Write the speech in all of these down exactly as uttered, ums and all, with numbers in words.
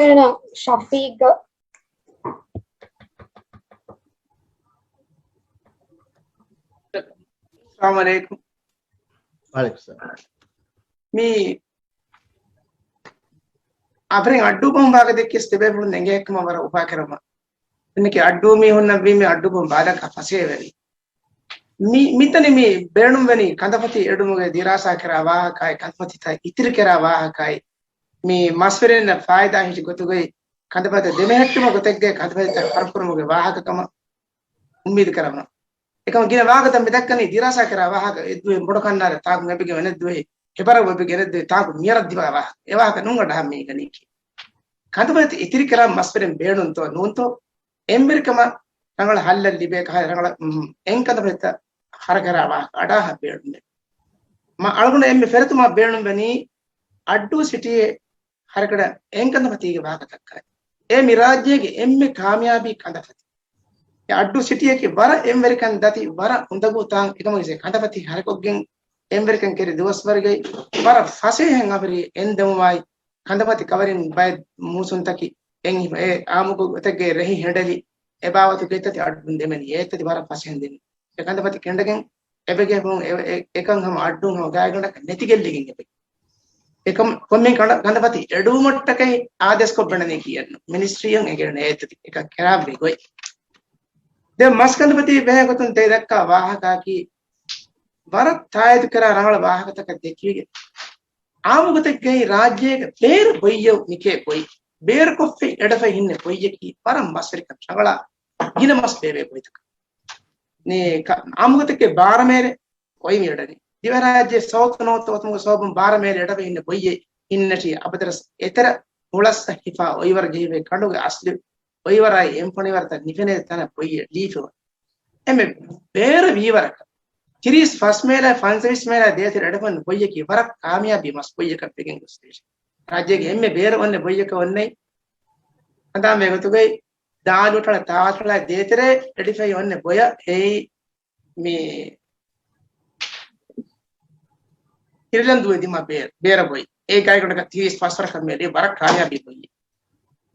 އޭނަ ޝަފީޤް. އައްސަލާމު ޢަލައިކުމް. ވަޢަލައިކުމް އައްސަލާމް. މި އަބަރެން އައްޑޫ ބަހުން ބާގަ ދެއްކިޔަސް ތިބޭފުޅުން އެނގޭ ކަމަށް ވަރަށް އުފާކެރުމަށް. އެންމެކި އައްޑޫ މީހުންނަށް ވީމެ އައްޑޫ ބަހުން ބާދަކަށް ފަސޭވެރި. މި، މިތަނި މި ބޭނުންވެނީ ކަނދަފަތި އެޑުމުގެ ދިރާސާ ކެރާ ވާހަކައާއި، ކަނދަފަތިތައް އިތިރި ކެރާ ވާހަކައާއި، މި މަސްވެރިންނަށް ފާއިދާ ހިނގި ގޮތުގައި ކަނދަފަތި ދެމެހެއްޓުމަށް ގޮތެއްގައި ކަނދަފަތިތައް ހަރުކުރުމުގެ ވާހަކަ ކަމަށް އުއްމީދު ކަރަމުން. އެކަމަށް ގިނަ ވާހަކަތައް މި ދައްކަނީ ދިރާސާ ކެރާ ވާހަކަ އެއްދުވެ ބޮޑު ކަންނާރެ ތާކު އެބިގެ ވެނެއްދުވެ ހެބަރަށް އެބިގެ ވެނެއްދުވެ ތާކު މިޔަރަށް ދިމާ ވާހަކަ. އެ ވާހަކަ ނޫން އަޑާ މީގަނީކީ. ކަނދަފަތި އިތިރި ކެރާ މަސްވެރިން ބޭނުންތޯ ނޫންތޯ އެންވެރިކަމަށް ރަނގަޅަށް ހައްލަށް ލިބޭ ކަހަލަ ރަނގަޅަށް، އުން، އެން ކަނދަފަތިތައް ހަރަކަރާ ވާހަކަ އަޑާހަ ބޭނުމެއް. މަ އަޅުގަނޑު އެންމެ ފެރިތުމާ ބޭނުންވެނީ އައްޑޫ ސިޓީއެއް ހަރަކަޑަ އެން ކަނދަފަތީގެ ވާހަކަތަކާއި. އެ މި ރާއްޖޭގެ އެންމެ ކާމިޔާބީ ކަނދަފަތި. އެ އައްޑޫ ސިޓީއަކީ ވަރަށް އެންވެރިކަން ދަތި، ވަރަށް އުނދަގޫ ތާން އެކަމަކީ ކަނދަފަތި ހަރަކޮށްގެން އެންވެރިކަން ކެރި ދުވަސްވަރުގައި ވަރަށް ފަސޭހައިން އަވަރީ އެންދެމުމާއި ކަނދަފަތި ކަވަރިން ބައެއް މޫސުންތަކި އެން އެ އާއްމު ގޮތެއްގައި ރެހި ހެނޑެލި އެ ބާވަތުގެ ތަތި އަޑުން ދެމެނި އޭތަތި ވަރަށް ފަސޭހައިން ދެނީ. އެ ކަނދަފަތި ކެނޑެގެން އެބަގެ އެ، އެ، އެކަން ހަމަ އައްޑޫން ހަމަ ގާތްގަނޑަކަށް ނެތިގެއްލިގެން އެބަ. އެކަމް ކޮންމެ ކަނޑ، ކަނދަފަތި އެޑުވުމަށްޓަކައި އާދޭސްކޮށް ބަނަނީ ކިޔަން މިނިސްޓްރީއަށް އެނގޭނެ އޭތަތި އެކަ ކެރާ ވެގޮތް. ދެން މަސް ކަނދަފަތި ބެހޭ ގޮތުން ތެ ދައްކާ ވާހަކައަކީ ވަރަށް ތާއީދު ކެރާ ރަނގަޅަ ވާހަކަތަކަށް ދެކިވިގެން. އާއްމު ގޮތެއްގައި ރާއްޖޭގެ ބޭރު ބޮއްޔަ ނިކޭ ބޮއި، ބޭރު ކޮށްފައި އެޑަފައި ހިންނެ ބޮއްޔަކީ ވަރަށް މަސްވެރިކަން ރަނގަޅާ ގިނަ މަސް ބޭބޭ ބޮއިތަކަށް. ނީ ކަ-، އާއްމު ގޮތެއްގެ ބާރަމޭރެ އޮތް މި އެޑަނީ. ދިވެހިރާއްޖެ ސައުތު ނޯތު އޮތުމުގެ ސަބަބުން ބާރަމޭރެ އެޑަފައި ހިންނެ ބޮއްޔެއް ހިންނެޓީ އަބަދަރަސް އެތެރެ ހުޅަސްއަށް ހިފާ އޮތްވަރަށް ޖެހިފައި ކަނޑުގެ އަސްލު އޮތްވަރާއި އެންފަނިވަރަތައް ނިފެނޭ ތަނަށް ބޮއްޔެއް ލީފަވަ. އެމެ ބޭރަ ވީވަރަކަށް ތިރީސް ފަސް މޭލާ ފަންސަވީސް މޭލާ ދޭތެރެ އެޑަފަން ބޮއްޔަކީ ވަރަށް ކާމިޔާބީ މަސް ބޮއްޔަކަށް ވެގެން ގޮސްދޭށި. ރާއްޖޭގެ އެންމެ ބޭރަ އޮންނެ ބޮއްޔަކަށް އޮންނައި ހަނދާން ވޭގޮތުގައި ދާން އުޓަޅަ ތާވާތަޅާ ދޭތެރެ އެޑިފައި އޮންނެ ބޮޔަށް އެއީ މި އިރިލަންދު އެދިމާ ބޭ-، ބޭރަ ބޮއި. އޭ ގާތްގަނޑަކަށް ތިރީސް ފަސް ވަރަކަށް މޭލި ވަރަށް ކާމިޔާބީ ބޮއި.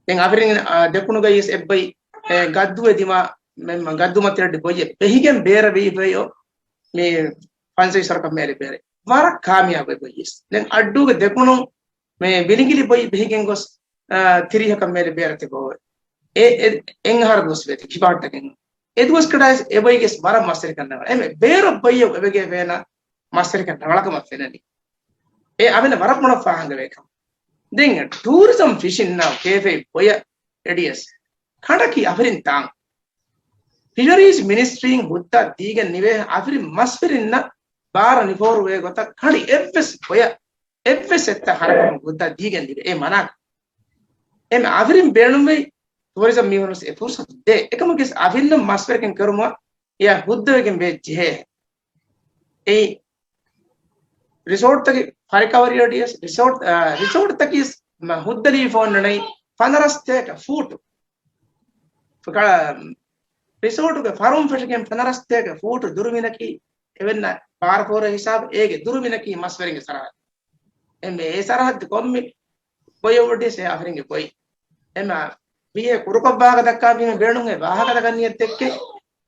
ދެން އަވިރިން، އާ، ދެކުނުގައި އެއްބައި، އެ، ގައްދޫ އެދިމާ، މެ-، މަ-، ގައްދޫ މަތިރައްޑި ބޮއްޔެ ބެހިގެން ބޭރަ ވީ ބޮއްޔޯ މި ފަންސަވީސް ވަރަކަށް މޭލި ބޭރެ. ވަރަށް ކާމިޔާބު ބޮއްޔެސް. ދެން އައްޑޫގެ ދެކުނު މެ ވިލިނގިލި ބޮއި ބެހިގެން ގޮސް، އާ، ތިރީހަކަށް މޭލި ބޭރަ ތިބޯވެ. އެ، އެ، އެއް އަހަރު ދުވަސް ވޭތި ކިބާއްޓަކެއް. އެ ދުވަސް ކަޑައިސް އެ ބޮއިގެސް ވަރަށް މަސްވެރިކަން ނަގަ. އެމެ ބޭރަ ބޮއްޔަ އެވެގެ ވޭނަ މަސްވެރިކަން ނަވަޅަކަމަށް ފެނަނީ. އެ އަވެނަ ވަރަށް ބޮޑަށް ފާހަގަވޭ ކަމަށް. ދެން ޓޫރިޒަމް ފިޝިންނާ ކޭފެ ބޮޔަ އެޑިޔަސް ކަނޑަކީ އަފިރިން ތާން. ފިޝަރީޒް މިނިސްޓްރީން ހުއްދާ ދީގެން ނިވޭ އަފިރިން މަސްވެރިންނަށް ބާރަ ނިފޯރުވޭ ގޮތަށް ކަނޑި އެއްވެސް ބޮޔަ، އެއްވެސް އެއްތަ ހަރަކަމަށް ހުއްދާ ދީގެން ނިވޭ. އެ މަނާކަ. އެމެ އަފިރިން ބޭނުންވެ ޓޫރިޒަމް މީހުން އެ ފުރުސަތު ދޭ. އެކަމަކީ އަފިންނަށް މަސްވެރިކަން ކެރުމަށް އެޔާ ހުއްދަވެގެން ވޭ ޖެހޭ. އެއީ ރިސޯޓްތަކެއް ފަރިކަވަރިއަޑިޔަސް ރިސޯޓް، އާ، ރިސޯޓްތަކީސް މަ ހުއްދަލީ ފޯން ނަނައި ފަނަރަސް ތޭކަ ފޫޓު. ފަކަ-، ރިސޯޓުގެ ފަރުން ފެށިގެން ފަނަރަސް ތޭކަ ފޫޓު ދުރުމިނަކީ އެވެންނަ ބާރަފޯރ ހިސާބު އޭގެ ދުރުމިނަކީ މަސްވެރިންގެ ސަރަހައްދު. އެމެ އެ ސަރަހައްދު ކޮންމެ ބޮޔަށް ވޮޑިސް އެ އަފިރިންގެ ބޮއި. އެމަ މިހެ ކުރުކޮށް ވާހަކަ ދައްކާ ބީމެ ބޭނުން އެ ވާހަކަ ދަގަން ނިޔަތް ދެއްކެ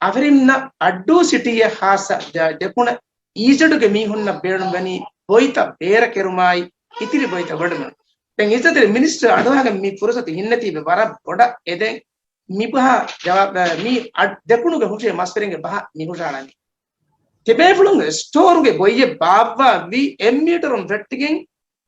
އަފިރިންނަށް އައްޑޫ ސިޓީއެއް ހާއްސަ ދެ-، ދެކުނަ އީޒަޑުގެ މީހުންނަށް ބޭނުންވަނީ ބޮއިތައް ބޭރަ ކެރުމާއި އިތިރި ބޮއިތައް ވަޑުމަ. ދެން އިއްޒަތްތެރި މިނިސްޓަރ އަޑުއަހަގެން މި ފުރުސަތު ހިންނަތީބެ ވަރަށް ބޮޑަށް އެދެން މިބަހާ ޖަވާބު، މި އަ-، ދެކުނުގެ ހުށި މަސްވެރިންގެ ބަހަށް މި ހުށަހަޅަނީ. ތިބޭފުޅުންގެ ސްޓޯރުގެ ބޮއްޔެއް ބާއްވާ ވީ އެއް މީޓަރުން ފެއްޓިގެން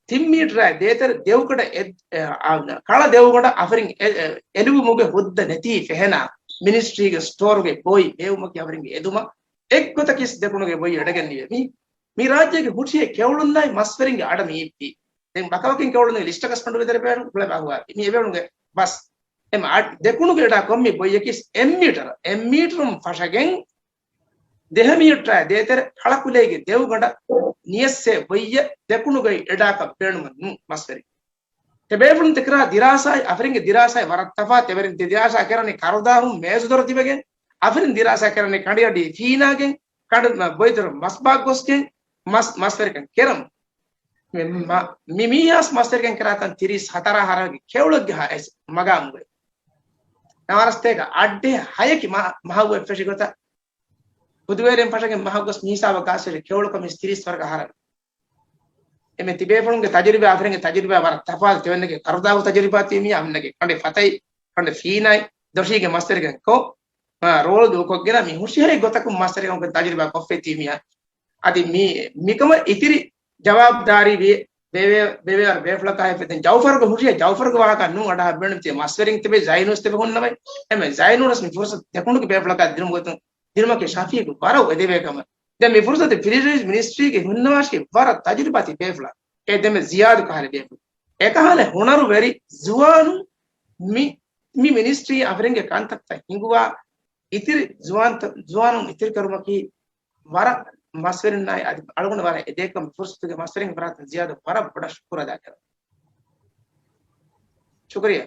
ތިން މީޓަރާ ދޭތެރެ ދެއުގަޑަ އެ-، އެ-، އާ، ކަޅަ ދެއުގަޑަ އަފިރިން އެ-، އެ-، އެލުވުމުގެ ހުއްދަ ނެތީ ފެހެނާ މިނިސްޓްރީގެ ސްޓޯރުގެ ބޮއި ބޭއްވުމަކީ އަފިރިންގެ އެދުމަށް އެއްގޮތަކީސް ދެކުނުގެ ބޮއި އެޑަގެން ނިވެ. މި، މި ރާއްޖޭގެ ހުށިހެ ކެވުޅުންނާއި މަސްވެރިންގެ އަޑަ މިއިއްވީ. ދެން ބަކަވަކިން ކެވުޅުންގެ ލިސްޓަކަސް ފަނޑު ވެދެރެ ބޭނު ކުޅެ ބަހުވާ. މި އެބޭނުގެ ބަސް. އެމަ އަ-، ދެކުނުގެ އެޑާ ކޮންމި ބޮއްޔަކީސް އެއް މީޓަރ، އެއް މީޓަރުން ފަށަގެން ދެހަ މީޓަރާ ދޭތެރެ ކަޅަކުލައިގެ ދެއުގަނޑަށް ނިޔަސްސޭ ބޮއްޔެއް ދެކުނުގައި އެޑާކަށް ބޭނުމެއް ނޫން މަސްވެރި. ތިބޭފުޅުން ތިކަރާ ދިރާސާއި އަފިރިންގެ ދިރާސާއި ވަރަށް ތަފާތު. އެވެރިން ތި ދިރާސާ ކެރަނީ ކަރުދާހުން މޭޒުދޮރު ތިބެގެން، އަފިރިން ދިރާސާ ކެރަނީ ކަނޑިއަޑީ ފީނާގެން، ކަނޑު ބޮއިދޮރު މަސްބާ ގޮސްގެން، މަސް، މަސްވެރިކަން ކެރަމު. މި މި މީހާސް މަސްވެރިކަން ކެރާތަން ތިރީސް ހަތަރާ ހަރަގެ ކެއުޅެއްގެ ހަ-، އެސް މަގާމުގައި. ނަވާރަސްތޭކަ އައްޑެހި ހަޔަކި މަ-، މަހައު އެއްފެށި ގޮތަށް ހުދުވޭރިން ފަށަގެން މަހަށް ގޮސް މީސާބަ ގާސްވެރި ކެއުޅުކަމިސް ތިރީސް ވަރަގަ ހަރަގަ. އެމެ ތިބޭފުޅުންގެ ތަޖުރިބާ އަފިރެންގެ ތަޖުރިބާ ވަރަށް ތަފާތު ތެވެންނެގެ ކަރުދާގު ތަޖުރިބާ ތީ މިޔާ އަމިންނެގެ ކަނޑެ ފަތައި ކަނޑެ ފީނާއި ދޮށީގެ މަސްވެރިގެން ކޮ ރޯލް ދޫކޮށްގެން މި ހުށިހަރި ގޮތަކުން މަސްވެރިކަން ތަޖުރިބާ ކޮށްފައި ތީ މިޔާ. އަދި މި މިކަމަށް އިތިރި ޖަވާބުދާރީ ވި ބޭވެ-، ބޭވެވަރު ބޭފުޅަކާ ހެފެދެން ޖައުފަރުގެ ހުށިޔަ ޖައުފަރުގެ ވާހަކަ ނޫން އަޑާ ބޭނުން ތި މަސްވެރިން ތިބެ ޒައިނޫސް ތިބެ ހުންނަވައި. އެމެ ޒައިނޫނަސް މި ފުރުސަތު ދެކުނޑުގެ ބޭފުޅަކާ ދިނުމުގޮތުން ދިނުމަކީ ޝަފީގު ވަރަށް އެދެވޭ ކަމެއް. ދެން މި ފުރުސަތު ފިޝަރީޒް މިނިސްޓްރީގެ ހުންނަވާށި ވަރަށް ތަޖުރިބާތި ބޭފުޅާ. އެ ދެމެ ޒިޔާދު ކަހަލަ ބޭފުޅު. އެކަހަލަ ހުނަރުވެރި ޒުވާނު މި، މި މިނިސްޓްރީ އަފިރިންގެ ކަންތައްތައް ހިނގުވާ އިތިރި ޒުވާންތަ-، ޒުވާނުން އިތިރިކަރުމަކީ ވަރަށް މަސްވެރިންނާއި އަދި އަޅުގަނޑު ވަރަށް އެދޭކަމަށް ފުރުސަތުގެ މަސްވެރިން ފަރާތުން ޒިޔާދު ވަރަށް ބޮޑަށް ޝުކުރު އަދާ ކެރަން. ޝުކުރިއްޔާ.